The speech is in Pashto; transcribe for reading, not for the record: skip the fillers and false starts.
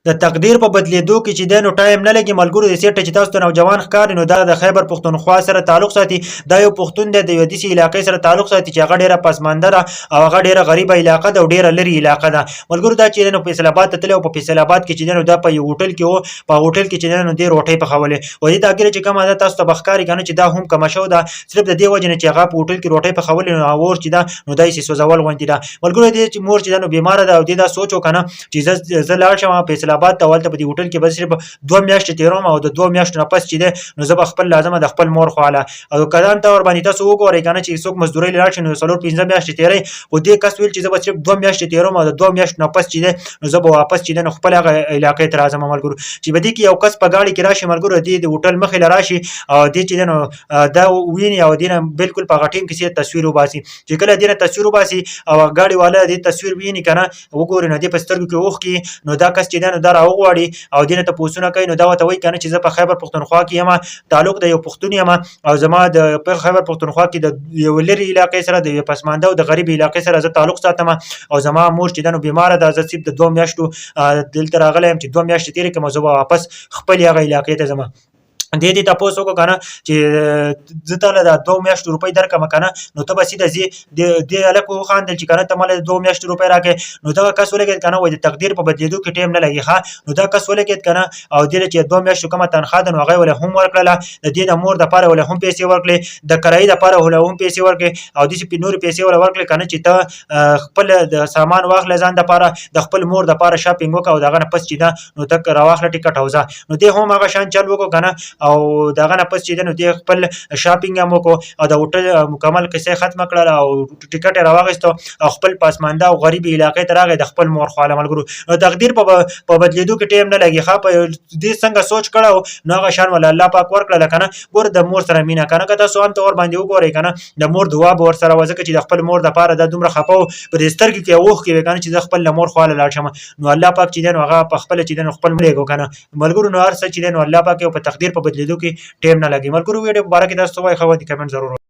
د تقدیر په بدلیدو کې چې دی نو ټایم نه لګي. ملګرو، د سیټ چې تاسو ته نوجوان ښکاري، نو دا د خیبر پښتونخوا سره تعلق ساتي. دا یو پښتون دی، د یو داسې علاقې سره تعلق ساتي چې هغه ډیره پسمانده ده او هغه ډیره غریبه علاقه ده او ډیره لرې علاقه ده. ملګرو، دا چې دی نو فیصل آباد ته تللی او په فیصل آباد کې چې دی نو دا په یو هوټل کې و. په هوټل کې چې دی نو دې روټۍ پخولې او دې دا ږیره چې کومه ده، تاسو ته به ښکاري که نه چې دا هم کمه شوې ده. صرف د دې وجې نه چې هغه په هوټل کې روټۍ پخولې، نو اور چې ده نو دا یې سوځول غوندې ده. ملګرو، دې چې مور چې ده نو بیماره ده او دې دا سوچ وکنه چې زه لاړ شم فیصل آباد ته، هلته په دې هوټل کې به صرف 2 میاشتې تېروم او د 2 میاشتو نه پس چې دی نو زه به خپل لازمه د خپل مور خواله او کدان ته ور باندې تاسو وګورئ کنه چې څوک مزدورۍ لاړ شي نو 4-5 میاشتې تېروي، خو دې کس ویل چې زه به صرف 2 میاشتې تېروم او د 2 میاشتو نه پس چې دی نو زه به واپس چې دی نو خپل هغه علاقې ته راځم. ملګرو، چې په دې کې یو کس په ګاډي کې راشي، ملګرو، دې د هوټل مخې له راشي او دې چې دی نو دا ویني او دې نه بالکل په هغه ټیم کې تصویر وباسي. چې کله دې نه تصویر وباسي او ګاډي والا دې تصویر ویني کنه، وګوري، نو دې په سترګو کې اوښکې. نو دا کس چې دی نو دا راوغواړي او دې نه تپوسونه کوي، نو دا ورته وایي کنه چې زه په خیبر پښتونخوا کې یم، تعلق د یو پښتون یم او زما د په خیبر پښتونخوا کې د یو لرې علاقې سره، د یو پسمانده او د غریب علاقې سره زه تعلق ساتم او زما مور چې ده نو بیماره ده. زه صرف د 2 میاشتو دلته راغلی یم، چې 2 میاشتې تېرې کړم، زه به واپس خپلې هغه علاقې ته ځم. دې تپوس وکړه کنه چې زه تاله دا 2 میاشتو روپۍ درکړم کنه، نو ته به سیده ځې؟ دې هلک وخاندل چې کنه ته ماله 2 میاشتې روپۍ راکړې. نو دغه کس ولګېد کنه، وایي د تقدیر په بدلېدو کې ټایم نه لګي. ښه، نو دا کس ولګېد کنه او دې چې 2 میاشتو کومه تنخوا ده نو هغه یې ولې هم ورکړله، د دې د مور دپاره ولې هم پیسې ورکړې، د کرایې دپاره ولې هم پیسې ورکړې او داسې نورې پیسې ولې ورکړې کنه چې ته خپل د سامان واخله، ځان دپاره، د خپل مور دپاره شاپینګ وکړه او دغه نه پس چې ده نو ته راواخله ټیکټ او ځه. نو دې هم هغه شان چل وکړو کنه او دغه نه پس چې ده نو دې خپل شاپینګ هم وکړو او د هوټل مکمل قصه ختمه کړله او ټیکټ یې راواخیستو او خپل پسمانده او غریب علاقې ته راغی د خپل مور خواله. ملګرو، نو تقدیر په بدلیدو کې ټایم نه لګي. ښه، په دې څنګه سوچ کړو نو هغه شان ولا الله پاک ورکړله کنه. ګوره، د مور سره مینه کنه، که تاسو هم ته ور باندې وګورئ کنه، د مور دعا به ورسره وه، ځکه چې د خپل مور دپاره دا دومره خفه و، په دې سترګو کې اوښکې وې کنه چې زه خپل له مور خواله لاړ شم. نو الله پاک چې دی نو هغه په خپله چې دی نو خپل ملګو کنه. ملګرو، نو هر څه چې دی نو الله پاک په تقدیر په بدلیدو کې ټایم نه لګي. ملګرو، ویډیو په باره کې تاسو څه وایئ؟ ښه وایي، کمنټ ضرور.